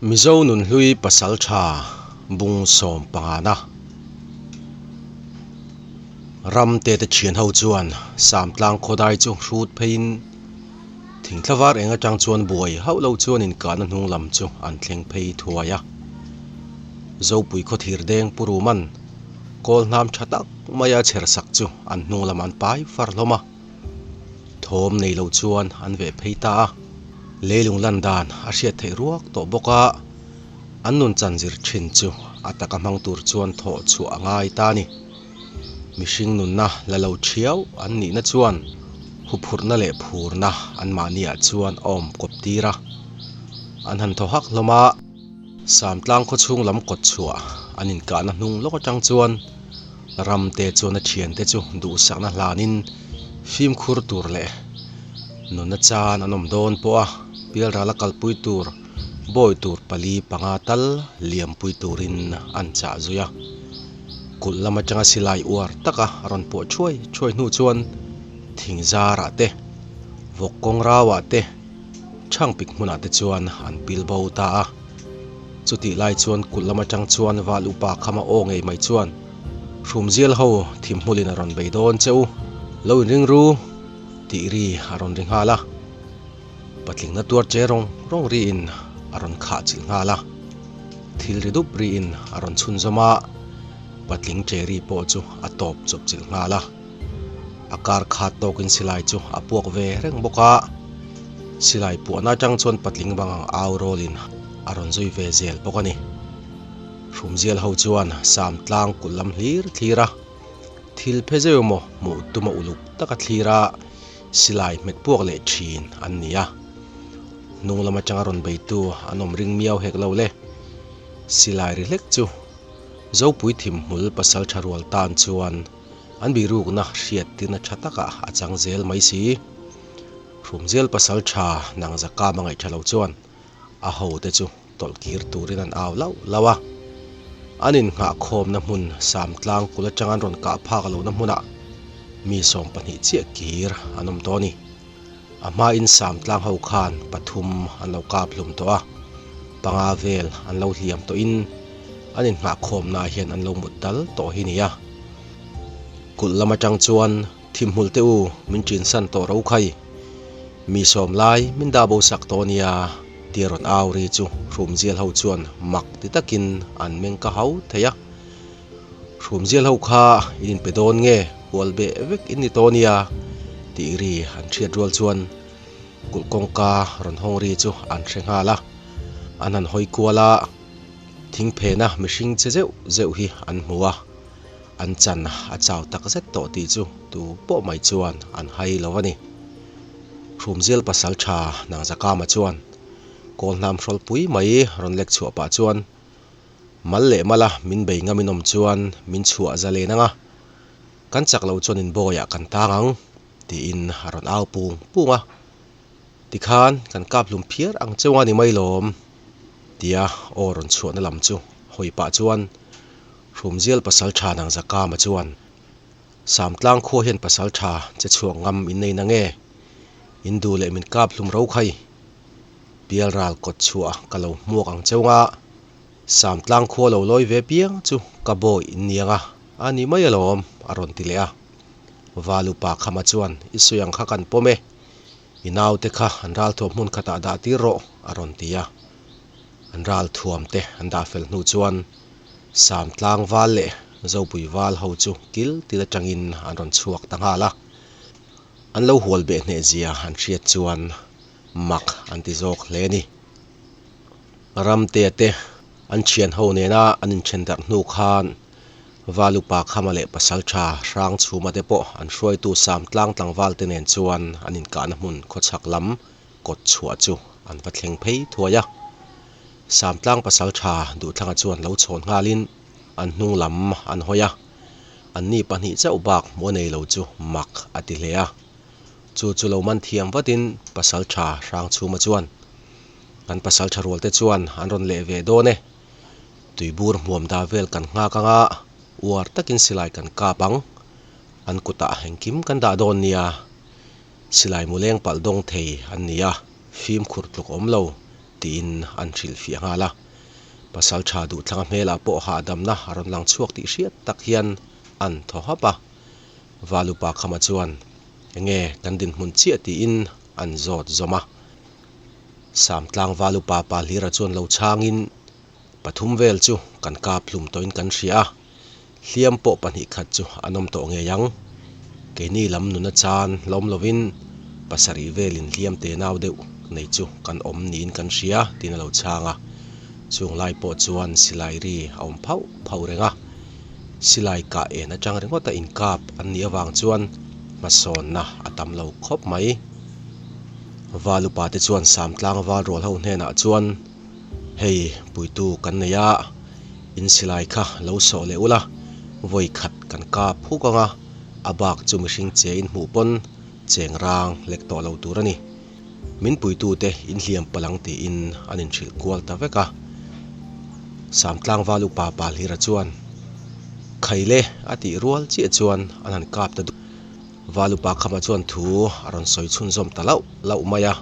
Mizo nunhlui pasaltha bung sawm pangana ram te te thian ho chuan Samtlang khawdai chu hrut pheiin thingthla var eng atang chuan buai hauh lo chuan inkahna hnung lam chu an thleng phei thuai a. Zopui khawthir deng Pu Ruman kawl hnam tha tak maia chher sak chu an hnung lamah an pai far hlawm a. Thawm nei lo chuan an veh phei ta a, leilung lan dan a hriat theih ruak tawh bawk a, an nun chan zir thin chu a taka hmang tur chuan thawh chhuah a ngai ta a ni. Mihring nunna la lo thiau an nihna chuan huphurhna leh phurna anmahniah chuan a awm kawp tir a, an han thaw hak hlawm a. Samtlang khawchhung lam kawt chhuah an inkahna hnung lawk atang chuan Ramte chuan a thiante chu duhsakna hlanin fimkhur tur leh nunna chan an awm dawn pawh a, pialral a kalpui tur bawi tur pali panga tal liampui turin an chah zui a. Kulh lam atanga silai uar taka a rawn pawh thuai thuai hnu chuan thing zarah te, vawk kawng rauah te, Chhangpik hmunah te chuan an pil bo ta a. Chutih lai chuan kulh lam atang chuan val upa khama aw ngei mai chuan, Hrumzial ho thim hmulin a rawn bei dawn che u, lo inring ru, tih ri a rawn ri nghal a. Patlingna tuar che rawng rawng riin a rawn khah chilh nghal a. Thil ri dup riin a rawn chhunzawm a, patling che ri pawh chu a tawp chawp chilh nghal a. A kar khat tawkin silai chu a puak ve reng bawk a, silai puahna atang chuan patling bang ang au rawlin a rawn zui ve zel bawk a ni. Hrumzial ho chuan sam tlang kulh lam hlir thlir a, thil phe zeuh emaw hmuh tuma uluk taka thlir a silai hmet puak leh thin an ni a. Hnung lam atanga rawn beitu an awm ring miau hek lo le. Silai ri hlek chu Zopui thimhmul pasal tha rual tan chuan An bihrukna hriat tirna tha takah a chang zel mai si. Hrumzial pasal tha nang zakam a ngaih tha lo chuan a hote chu tawlh kir turin an au lauh lauh a. An innghahkhawmna hmun Samtlang kulh atanga an rawn kah phak lohna hmunah mi 12 chiah kir an awm tawh a ni. A hmain Samtlang ho khan pathum an lo kap hlum tawh a, panga vel an lo hliam tawhin an innghahkhawmnaah hian an lo mut dal tawh hi nia. Kulh lam atang chuan thimhmul te u min ṭinsan tawh ro khai. Mi sawm lai min dah bo sak tawh nia tia rawn au ri chu Hrumzial ho chuan mak ti takin an meng ka hau thei a. Hrumzial ho kha in inpe dawn nge hual beh vek in ni tawh nia tih ri an hriat rual chuan kulh kawngka rawn hawng ri chu an hre nghal a. An han hawi kual a, thingphena mihring che zeuh zeuh hi an hmu a. An chan a chau tak zet tawh tih chu tu pawh mai chuan an hai lo a ni. Hrumzial pasal tha Nangzakama chuan kawl hnam hrawlpui mai rawn lek chhuah pah chuan mal leh mala min bei ngam in awm chuan min chhuah za len ang a, kan chak loh chuan inbawiah kan tang ang tiin a rawn au pung pung a. Tikhan kan kap hlum phiar ang cheu a ni mai lawm tia aw rawn chhuahna lam chu hawi pah chuan Hrumzial pasal tha nang Zakama chuan, Samtlang khua hian pasal tha che chhuak ngam in nei na nge? In duh leh min kap hlum ro khai. Pialral kawt chhuah ka lo hmuak ang cheu nga, Samtlang khua lo lawi ve piang chu ka bawi in niang a, a ni mai alawm, a rawn ti leh a. Valupa Khama chuan, I sawi ang kha kan pawm e. I naute kha an ralthuam hmun khatah dah tir rawh, a rawn ti a. An ralthuam te an dah fel hnu chuan Samtlang val leh Zopui val ho chu kil til atangin an rawn chhuak ta nghal a. An lo hual beh hneh zia an hriat chuan mak an ti zawk hle a ni. Ramtea te an thian ho nena an inthen darh hnu khan Valupa Khama leh Pasaltha Hrangchhuma te pawh an hruaitu Samtlang tlangval te nen chuan an inkahna hmun khawchhak lam kawt chhuah chu an va thleng phei thuai a. Samtlang Pasaltha Duhthlanga chuan lo chhawn nghalin an hnung lam an hawi a, anni pahnih chauh bak hmuh a nei lo chu mak a ti hle a. Chu chu lo man thiam vatin Pasaltha Hrangchhuma chuan, Kan Pasaltha rualte chuan an rawn leh ve dawn e. Tuibur hmuam da vel kan nghak anga uar takin silai kan kap ang, an kutah engkim kan dah dawn nia. Silai muleng palh dawng thei an ni a, fimkhur tluk awm lo. tiin an hrilhfiah nghal a. Pasalṭha Duhthlanga hmelah pawh hahdamna a rawn lang chhuak tih hriat tak hian an thaw hap a. Valupa Khama chuan, Enge kan dinhmun chiah tiin an zawt zawm a. Samtlang Valupa Pahlira chuan lo chhangin, Pathum vel chu kan kap hlum tawhin kan hria a, hliam pawh 2 khat chu an awm tawh ngei ang. Keini lam nuna chan hlawm lovin 7 velin hliam te nau deuh nei chu kan awm niin kan hria tiin a lo chhang a. Chung lai pawh chuan silai ri a awm phauh phauh reng a, silai kah en atang ringawta inkap an nih avang chuan hmasawnna a tam lo khawp mai. Val upa te chuan Samtlang val rual ho hnenah chuan Hei puitu kan nei a, in silai kha lo sawh leh ula, vawi khat kan kap huk ang a, a bak chu mihring che in hmuh pawn cheng rang lek tawh lo tur a ni. Min puitute in hliam palh ang tiin an inhrilh kual ta vek a. Samtlangval upa Palhira chuan, Khaile a tih rual chiah chuan an han kap ta duh. Val upa Khama chuan thu a rawn sawi chhunzawm ta lauh lauh mai a.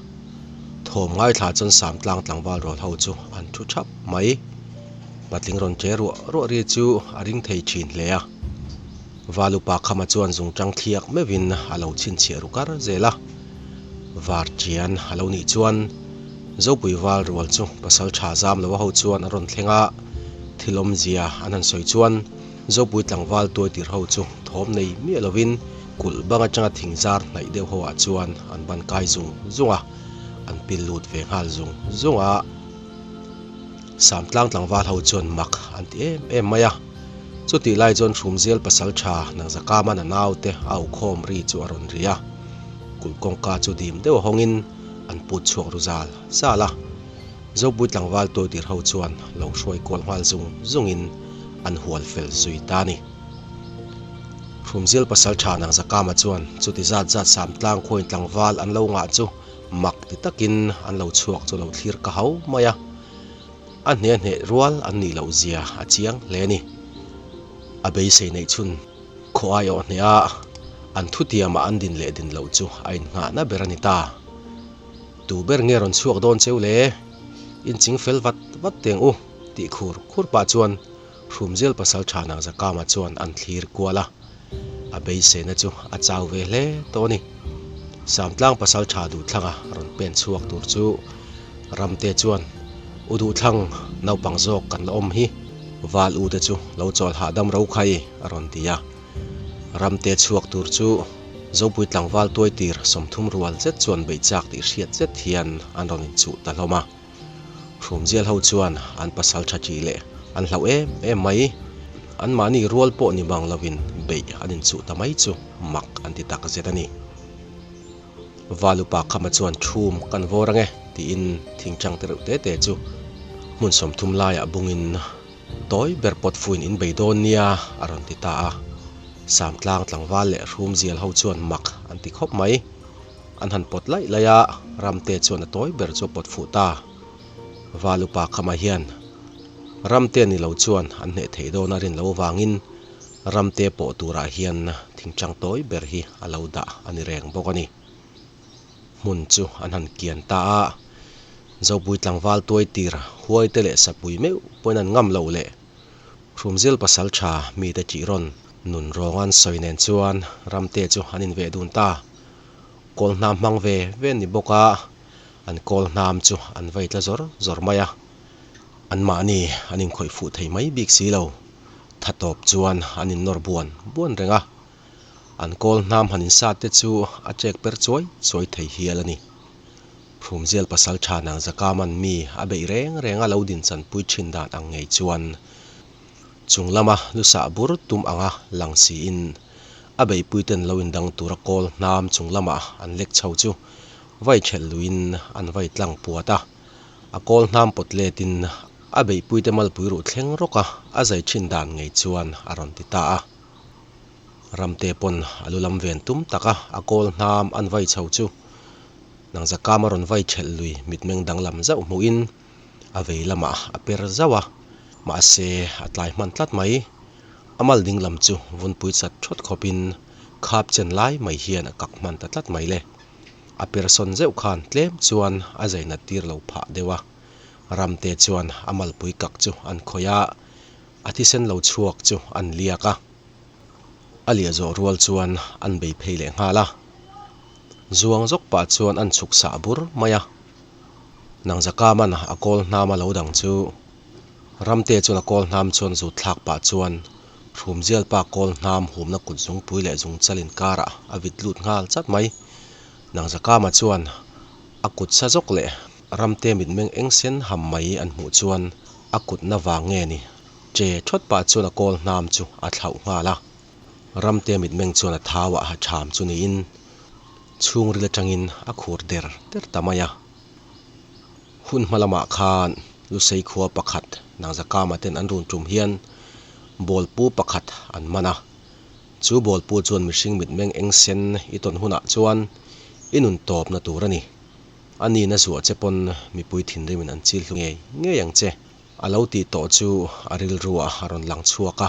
Thawm ngaithla chuan Samtlang tlangval rual ho chu an thu thap mai. Patling rawn che ruah ruah ri chu a ring thei thin hle a. Val upa Khama chuan zungchang thliak meuhin a lo chhinchhiah ru kar zel a. Var chian a lo nih chuan Zopui val rual chu pasal tha zam lo a ho chuan a rawn thleng a, thil awmzia an han sawi chuan Zopui tlangval tuai tir ho chu thawm nei miah lovin kulh bang atanga thing zar hnaih deuh ho ah chuan an ban kai zung zung a, an pil lut ve nghal zung zung a. Samtlang tlangval ho chuan mak an ti em em mai a. Chutih lai chuan Hrumzial pasal tha Nangzakaman a naute a aukhawm ri chu a rawn ri a. Kulh kawngka chu dim deuh a hawngin an put chhuak ru zal zal a. Zopui tlangval tuaitir ho chuan lo hruai kual nghal zung zungin an hual fel zui ta a ni. Hrumzial pasal tha Nangzakama chuan chuti zat zat Samtlang khuain tlangval an lo ngah chu mak ti takin an lo chhuak chu lo thlir ka hau mai a. A hne hneh rual an nih loh zia a chiang hle a ni. A beisei neih chhun khaw aiawh hneh a, an thutiamah an din leh din loh chu a innghahna ber a ni ta. Tu ber nge rawn chhuak dawn cheu le? Inching fel vat vat teng u, tih khur khur pah chuan Hrumzial pasal tha Nangzakama chuan an thlir kual a. A beiseina chu a chau ve hle tawh a ni. Samtlang pasal tha Duhthlanga rawn pen chhuak tur chu Ramte chuan, U Duhthlang, naupang zawk kan la awm hi, Val U te chu lo chawl hahdam ro khai, a rawn ti a. Ramte chhuak tur chu Zopui tlangval tuaitir 30 rual zet chuan beihchak tih hriat zet hian an rawn inchuh ta hlawm a. Hrumzial ho chuan an pasal tha ṭih leh an hlauh em em mai. Anmahni rual pawh ni bang lovin beih an inchuh ta mai chu mak an ti tak zet a ni. Valupa Khama chuan ṭhum kan vawr ange tiin thingṭang te reuh te te chu hmun 30 laiah bungin tawi ber pawt fuin in bei dawn nia a rawn ti ta a. Samtlang tlangval leh Hrumzial ho chuan mak an ti khawp mai. An han pawt laih laih a, Ramte chuan a tawi ber chu a pawt fuh ta. Val upa Khama hian Ramte ni lo chuan an hneh theih dawn a rin lo avangin Ramte pawh turah hian thingchang tawi ber hi a lo dah a ni reng bawk a ni. Hmun chu an han kian ta a, Zopui tlangval tuai tir huaite leh sapui meuh pawhin an ngam loh leh Hrumzil pasal tha mite ṭih rawn nun rawng an sawi nen chuan Ramte chu an inveh dun ta. Kawl hnam hmang ve ve an ni bawk a, an kawl hnam chu an vei tla zawr zawr mai a. Anmahni an inkhawih fuh thei mai bik si lo. Tha tawp chuan an innawr buan buan reng a. An kawl hnam han insat te chu a chek per chuai chuai thei hial a ni. Hrumzial pasal tha nang Zakaman mi a beih reng reng a lo din chanpui thin dan ang ngei chuan chung lama lusah bur tum anga lang siin a beipuiten lo indang tura kawl hnam chung lamah an lek chho chu vai thelh luiin an vai tlang puat a, a kawl hnam pawt letin a beipuite malpui ruh thleng rawk a, a zai thin dan ngei chuan a rawn ti ta a. Ramte pawn a lu lam ven tum taka a kawl hnam an vai chho chu Nangzakam a rawn vai thelh lui mitmeng danglam zauh hmuhin a vei lamah a per zauh a, mahse a tlai hman tlat mai. A mal ding lam chu vunpui chat thawt khawpin khap chen lai mai hian a kak hman ta tlat mai le. A per sawn zeuh khan tlem chuan a zai nat tir lo phah deuh a. Ramte chuan a malpui kak chu an khawih a, a thisen lo chhuak chu an liak a. A liah zawh rual chuan an bei phei leh nghal a. Zuang zawk pah chuan an chhuk sah bur mai a. Nangzakaman a kawl hnam a lo dang chu Ramte chuan a kawl hnam chuan zut thlak pah chuan Hrumzialpa kawl hnam humna kut zungpui leh zungchal inkarah a vit lut nghal chat mai. Nangzakama chuan a kut sa zawk leh Ramte mitmeng eng sen ham mai an hmuh chuan a kutna vang nge ni? Che thawt pah chuan a kawl hnam chu a thlauh nghal a. Ramte mitmeng chuan a thau ah a tham chu niin chhungril atangin a khur der der ta mai a. Hun hma lamah khan Lusei khua pakhat Nangzakama ten an run tum hian bawlpu pakhat an man a. Chu bawlpu chuan mihring mitmeng eng sen i tawn hunah chuan i nun tawpna tur a ni. A nihna zuah che pawn mipui thinrimin an chil hlu ngei ngei ang che. A lo tih tawh chu a rilruah a rawn lang chhuak a,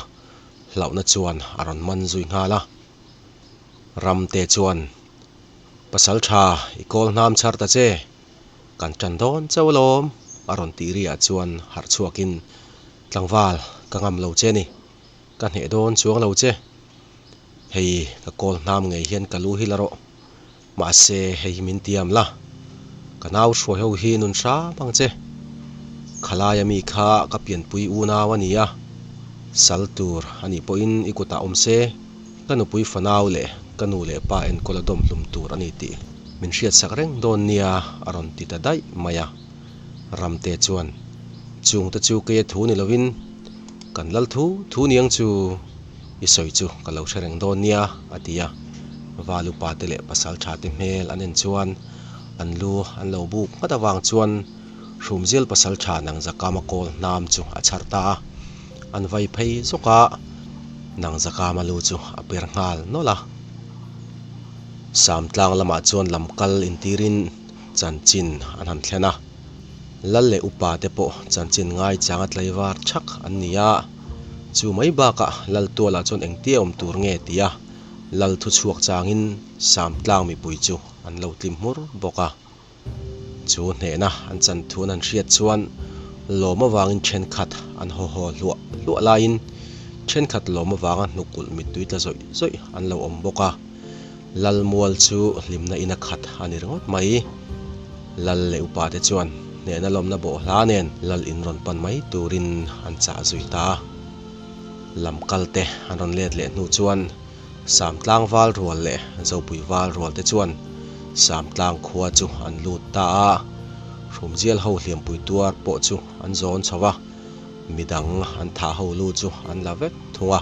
hlauhna chuan a rawn man zui nghal a. Ramte chuan, Pasal tha, i kawl hnam chhar ta che, kan tan dawn chauh alawm, a rawn tih riah chuan harh chhuakin, Tlangval, ka ngam lo che ni, ka hneh dawn chuang lo che. Hei, ka kawl hnam ngei hian ka lu hi la rawh. Mahse, hei hi min tiam la, ka nau hruai ho hi nun hram ang che. Khalaia mi kha ka pianpui unau a ni a, sal tur a nih pawhin i kutah awm se, ka nupui fanau leh ka nu leh pa enkawl a dawm hlum tur a ni tih min hriatsak reng dawn nia a rawn ti ta daih mai a. Ramte chuan, Chungte chu keia thu ni lovin kan lal thu thu niang chu i sawi chu ka lo hre reng dawn nia, a ti a. Val upa te leh pasal tha te hmel an en chuan an lu an lo buk nghat avang chuan Hrumzial pasal tha Nangzakama kawl hnam chu a chhar ta a. An vai phei zawk a, Nangzakama lu chu a per nghal nawlh a. Samtlang lamah chuan lam kal intirin chanchin an han thlen a. Lal leh upa te pawh chanchin ngaichanga tlaivar thak an ni a. Chu mai bakah Lal tualah chuan engtia awm tur nge tia Lal thu chhuak changin Samtlang mipui chu an lo tlim hmur bawk a. Chu hnehna an chan thu an han hriat chuan lawm avangin thenkhat an haw haw hluah hluah laiin thenkhat lawm avanga hnukulh mittui tla zawih zawih an lo awm bawk a. Lal mual chu hlimna in a khat a ni ringawt mai. Lal leh upa te chuan hnehna lawmna bawh hla nen lal in rawn pan mai turin an chah zui ta a. Lam kal te an rawn let leh hnu chuan Samtlang val rual leh Zopui val rual te chuan Samtlang khua chu an lut ta a. Hrumzial ho hliampui tuar pawh chu an zawn chho a. Midang an thah ho lu chu an la vek thung a.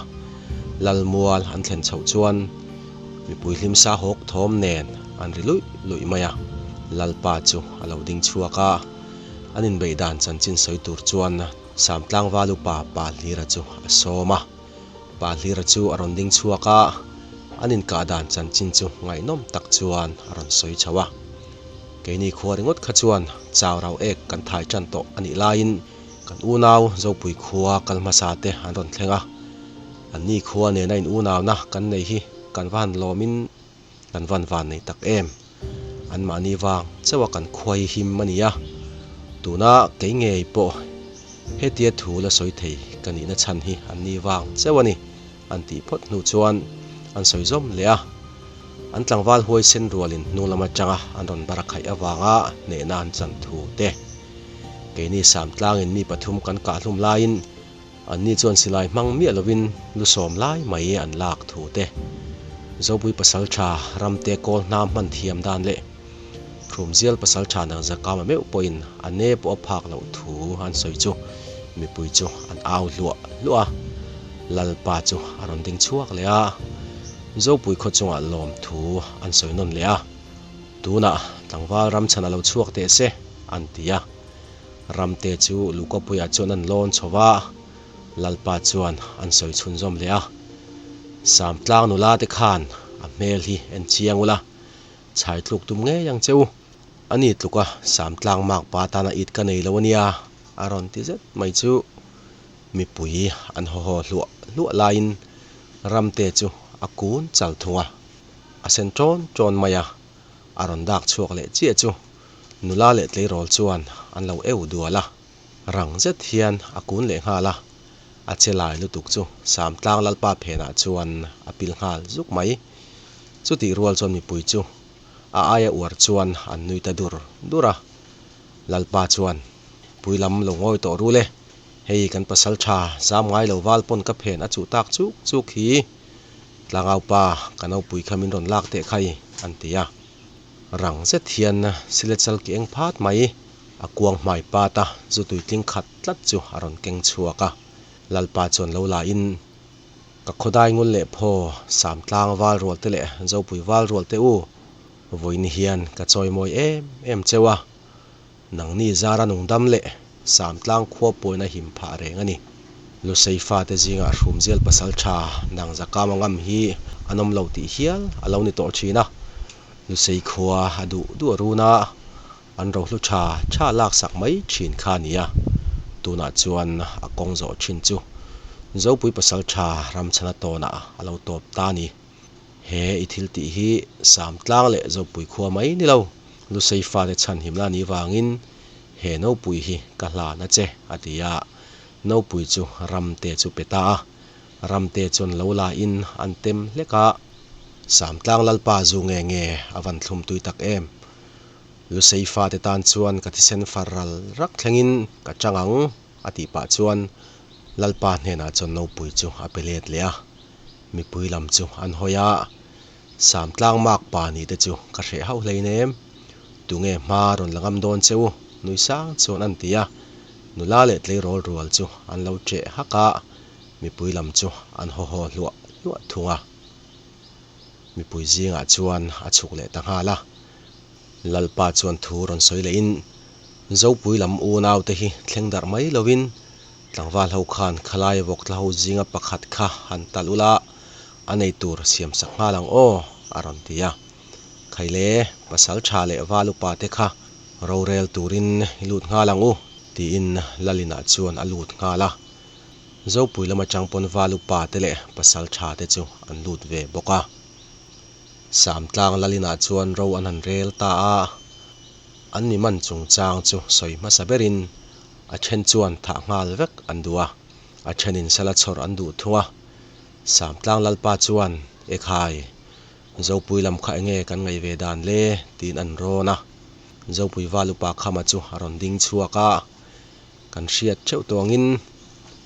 Lalmual an thlen chhoh chuan mipui hlim sa hawk thawm nen an ri luih luih mai a. Lalpa chu a lo ding chhuak a, an inbeih dan chanchin sawi tur chuan Samtlang val upa Pa Hlira chu a sawm a. Pa Hlira chu a rawn ding chhuak a, an inkah dan chanchin chu ngaihnawm tak chuan a rawn sawi chho a. Keini khua ringawt kha chuan chau rau ek kan thai tan tawh a nih laiin kan unau Zopui khua kal hmasa te an rawn thleng a, anni khua nena in unauna kan nei hi kan va han lawmin kan van van nei tak em. Anmahni vang chauha kan khua hi him a ni a, tuna kei ngei pawh hetia thu la sawi thei ka nihna chhan hi anni vang chauh a ni an tih phawt hnu chuan an sawi zawm leh a. An tlangval huaisen rualin hnung lam atanga an rawn bar khaih avanga hnehna an chan thu te. Keini Samtlangin mi pathum kan kahhlum laiin Anni chuan silai hmang miah lovin lu sawm lai mai an lak thu te, Zopui pasaltha ramte kawl hnam hman thiam dan leh Hrumzial pasaltha Nangzakama meuh pawhin a ne pawh a phak loh thu an sawi chu mipui chu an au hluah hluah a, Lalpa chu a rawn ding chhuak leh a, Zopui khaw chungah lawm thu an sawi nawn leh a, tunah tlangval ramchhan a lo chhuak teh se an ti a. Ramte chu Lukapuia chuan an lawn chho va, Lalpa chuan an sawi chhunzawm leh a. Samtlang nula te khan a hmel hi en chiang ula, chhai tluk tum ngei ang che u. A ni tluka Samtlang makpa tana it ka nei lo a nia, a rawn ti zet mai chu. Mipui an haw haw hluah hluah laiin Ramte chu a kun chal thung a, a sen ṭawn ṭawn mai a, a rawn dak chhuak leh chiah chu. Nula leh tleirawl chuan an lo eu dual a. Rang zet hian a kun leh nghal a, a che lai lutuk chu Samtlang Lalpa phenah chuan a pil nghal zuk mai. Chutih rual chuan mipui chu a aia uar chuan an nui ta dur dur a. Lalpa chuan, Pui lam lo ngawi tawh rul e, hei kan pasal tha zam ngai lo val pawn ka phen a chuh tak chuk chuk hi. Tlangaupa, ka nopui kha min rawn lak teh khai, an ti a. Rang zet hian Silechal ki eng phat mai, a kuang hmai pat a, zu tuitling khat tlat chu a rawn keng chhuak a. Lalpa chuan lo la in, Ka khawdai ngul leh phaw, Samtlang val rual te leh Zopui val rual te u, vawiin hian ka chawimawi em em cheu a, nangni zara nungdam leh Samtlang khua pawina him phah reng a ni. Lusei fate zingah Hrumzial pasal tha nang Zakama ngam hi an awm lo tih hial a lo ni tawh thin a. Lusei khua a duh duh a run a, an rohlu tha tha laksak mai thin kha a ni a. Tunah chuan a kawng zawh thin chu Zopui pasal tha Ramchhana tawnah a lo tawp ta a ni. He i thil tih hi Samtlang leh Zopui khua mai ni lo, Lusei fate chhanhimna a nih vangin he nopui hi ka hlan a che, a ti a. Nopui chu Ramte chu pe ta a. Ramte chuan lo la in an tem hlek a. Samtlang Lalpa zu nge nge a van thlum tui tak em? Lusei fate tan chuan ka thisen far ral rak thlengin ka chang ang, a tih pah chuan Lalpa hnenah chuan nopui chu a pe let leh a. Mipui lam chu an hawi a, Samtlang mak pa nih te chu ka hreh hauh hleinem. Tunge hma rawn la ngam dawn che u? Nui sang chuan an ti a. Nula leh tleirawl rual chu an lo ṭeh hak a, mipui lam chu an haw haw hluah hluah thung a. Mipui zingah chuan a chhuk leh ta nghal a. Lalpa chuan thu rawn sawi lehin, Zopui lam unaute hi thleng darh mai lovin Tlangval ho khan khalai vawk tla ho zinga pakhat kha han talh ula, a nei tur siam sak nghal ang aw, a rawn ti a. Khaile, pasal tha leh val upa te kha rorel turin i lut nghal ang u, tiin Lalinah chuan a lut nghal a. Zopui lam atang pawn val upa te leh pasal tha te chu an lut ve bawk a. Samtlang Lalinah chuan ro an han rel ta a, an mi man chungchang chu sawi hmasa berin A then chuan thah nghal vek an duh a, a thenin sala chhawr an duh thung a. Samtlang Lalpa chuan, Ekhai, Zopui lam kha enge kan ngaih ve dan le? tiin an rawn a. Zopui val upa Khama chu a rawn ding chhuak a, Kan hriat theuh tawh angin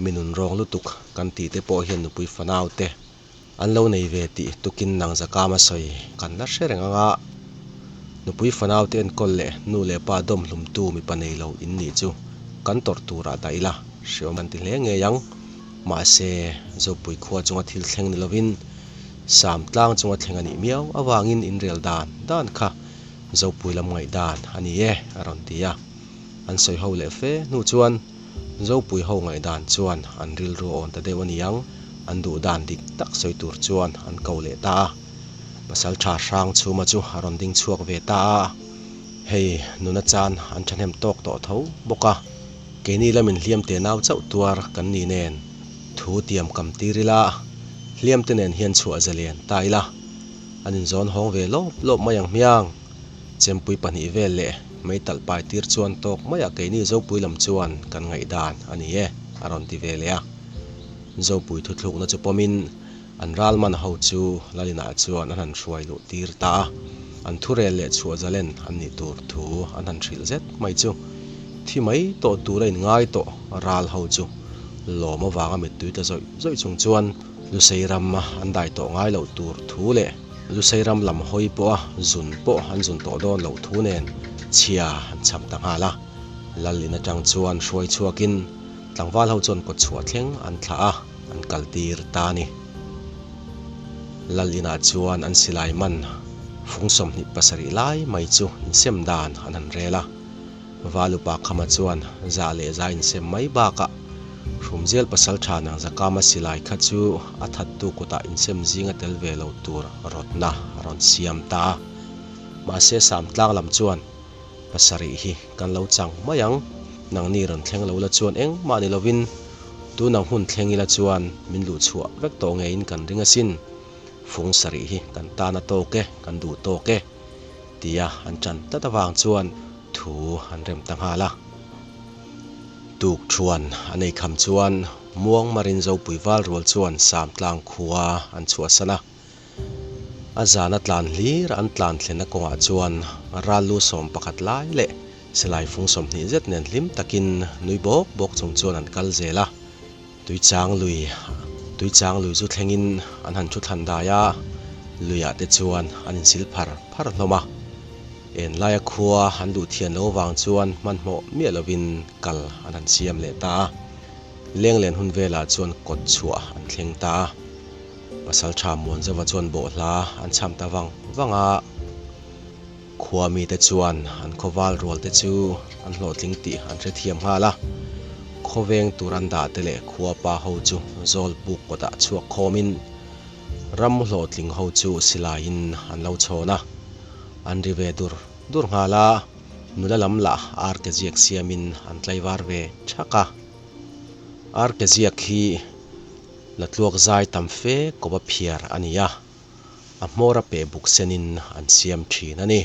mi nun rawng lutuk kan tih te pawh hian nupui fanau te an lo nei ve tih tukin nang zakama sawi kan la hre reng ang a, nupui fanau te enkawl leh nu leh pa dawm hlumtu mipa nei lo in nih chu kan tawrh turah dah ila hreawm kan ti hle ngei ang. Mahse, Zopui khua chunga thil thleng ni lovin Samtlang chunga thleng a nih miau avangin inrel dan dan kha Zopui lam ngaihdan a ni e a rawn ti a. An sawi ho leh fe hnu chuan Zopui ho ngaihdan chuan an rilru a awn ta deuh a ni ang, an duh dan dik tak sawi tur chuan an ko leh ta a. Pasal tha hrang chhuma chu a rawn ding chhuak ve ta a, hei nuna chan an thahnem tawk tawh tho bawk a, keini lamin hliam te nau chauh tuar kan ni nen thu tiam kam tir ila, hliam te nen hian chhuah zalen ta ila, an inzawn hawng ve lawp lawp mai ang hmiang. Chempui pahnih vel leh meitalh pai tir chuan tawk maiah keini Zopui lam chuan kan ngaihdan a ni e, a rawn ti ve leh a. Zopui thuthlukna chu pawmin an ralman ho chu Lalinah chuan an han hruai luh tir ta a, an thurel leh chhuah zalen an nih tur thu an han hrilh zet mai chu thi mai tawh tur a inngai tawh ral ho chu lawm avanga mittui tla zawih zawih chung chuan Lusei ram an dai tawh ngai loh tur thu leh Lusei ram lam hawi pawha zun pawh an zun tawh dawn loh thu nen chhia an cham ta nghal a. Lal in atang chuan hruai chhuakin tlangval ho chuan kawt chhuah thleng an thlah a, an kal tir ta a ni. Lal inah chuan an silai man fung 27 lai mai chu insem dan an han rel a. Valupa Khama chuan zah leh zah insem mai bakah Hrumzial pasaltha nang Zakama silai kha chu a thattu kutah insem zinga tel ve lo tur rawtna a rawn siam ta a. Mahse Samtlang lam chuan pasarih hi kan lo chang mai ang, nangni rawn thleng lo la chuan engmah ni lovin tunang hun thleng ila chuan min luhchhuah vek tawh ngeiin kan ring asin, fung sarih hi kan tan a tawk e, kan duh tawk e. Tia an ṭan tlat avang chuan thu an rem ta nghal a. Tuk thuan an ei kham chuan Muang Marin Zopui val rual chuan Samtlang khua an chhuahsan a. A zana tlan hlir an tlan thlenna kawngah chuan ral lu 11 lai leh silai fung 20 zet nen hlim takin nui bawk bawk chung chuan an kal zel a. Tuichang lui Tuichang lui chu thlengin an han thu thlan dai a, luiah te chuan an insil phar phar hlawm a. En laia khua an duh thian lo vang chuan hmanhmawh miah lovin kal an han siam leh ta a. Lenglen hun velah chuan kawt chhuah an thleng ta a. Pasaltha Muanzova chuan bawhhla an chham ta vang vang a. Khua mite chuan an khawval rual te chu an hlawhtling tih an hrethiam nghal a. Khawveng tur an dah te leh khua pa ho chu zawl puk kawtah chhuak khawmin ram hlawhtling ho chu silaiin an lo chhawn a. An ri ve dur dur nghal a, nula lam lah ar ke ziak siamin an tlaivar ve thak a. Ar ke ziak hi la tluak zai tam fe kawp a phiar a ni a, a hmawr a peh buk senin an siam thin a ni.